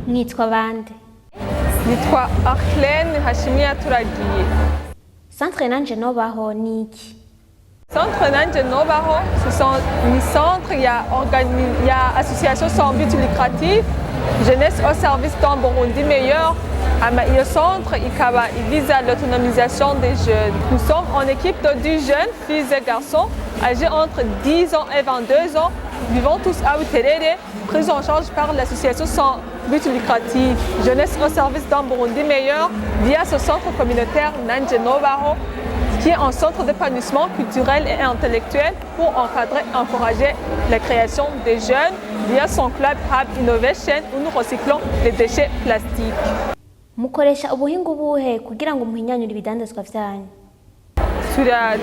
Mwitwa bande? Nitwa Arclene Hashimwe Turagiye. Centre Nanje Nobaho ni iki? Centre Nanje Nobaho, ni centre ya association sans but lucratif Jeunesse au service d'un Burundi meilleur. Hama iyo centre ikaba ivisa l'autonomisation des jeunes. Nous sommes en équipe de 10 jeunes filles et garçons âgés entre 10 ans et 22 ans, vivant tous à Buterere, pris en charge par l'association sans but lucratif Jeunesse au service d'un Burundi meilleur via ce centre communautaire Nanje Nobaho, qui est un centre d'épanouissement culturel et intellectuel pour encadrer et encourager la création des jeunes via son club Hub Innovation où nous recyclons les déchets plastiques. Mukoresha ubuhinga ubuhe kugira ngo muhinyanyure ibidandazwa vyanyu?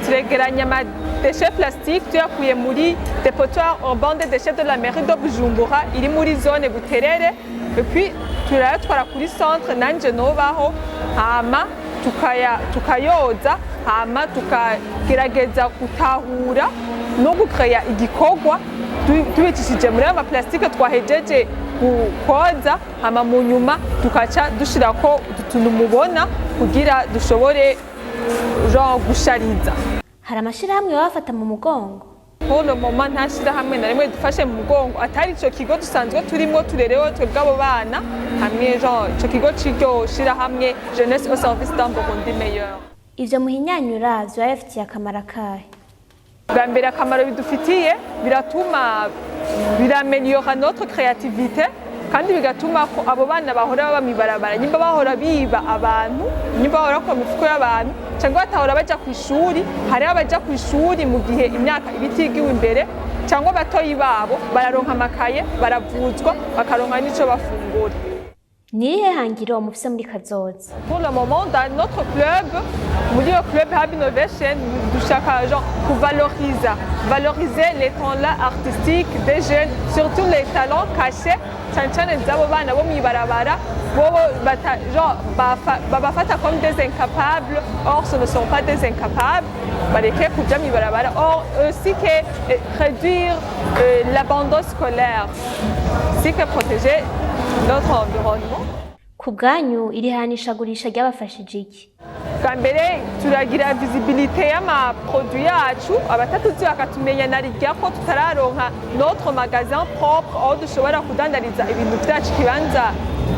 Turegeranya ama déchets plastiques tuyakuye muri dépotoir urbain des déchets de la mairie de Bujumbura iri muri zone Buterere, et puis turayatwara kuri centre Nanje Nobaho, hama tukayoza, hama tukagerageza gutahura no gukeya igikorwa tubicishije muri ayo ma plastique twahejeje koza, hama mu nyuma tukaca dushirako utu tuntu mubona kugira dushobore genre gushariza. Hari amashirahamwe babafata mu mugongo? Pour le moment, nta shirahamwe na rimwe dufashe mu mugongo atari ico kigo dusanzwe turimwo turerewe twebwe abo bana hamwe, genre ico kigo c'iryo shirahamwe Jeunesse au service d'un Burundi meilleur. Ivyo muhinyanyura vyoba bifitiye akamaro akahe? Bwa mbere, akamaro bidufitiye, biratuma biraméliora notre créativité, kandi bigatuma ko abo bana bahora baba mw'ibarabara, nyimba bahora biba abantu, nyimba bahora bakora mu mifuko y'abantu, cyangwa batahora baja ku ishuri, hariho abaja ku ishuri mu gihe imyaka iba itigiwe imbere, cyangwa abatoyi babo bararonka amakaye, baravuzwa, bakaronka n'ico bafungura. Ni irihe hangiro mufise muri kazoza? Pour le moment, dans notre club, muri iyo club Hub Innovation, dushaka genre kuvaloriza, valoriser les talents artistiques des jeunes, surtout les talents cachés, cyane cyane z'abo bana bo mw'ibarabara, bobo bata, genre babafata comme des incapables, or ce ne sont pas des incapables, bareke kuja mw'ibarabara, or aussi que réduire l'abandon scolaire, ainsi que protéger notre environnement. Ku bwanyu, iri hanishagurisha ryabafashije iki? Bwa mbere, turagira visibilité y'ama produit yacu, abatatuzi bakatumenya, na rirya ko tutararonka notre magasin propre aho dushobora kudandariza ibintu vyacu, ikibanza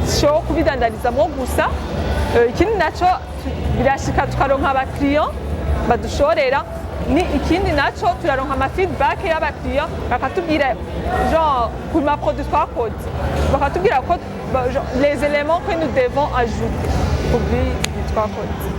cyo kubidandarizamwo gusa. Ikindi naco, birashika tukaronka abakiriya badushorera. Ni ikindi naco, turaronka ama feedback y'abakiriya, bakatubwira genre ku ma produit twakoze, bakatubwira ko genre, les éléments que nous devons ajouter ku bintu twakoze.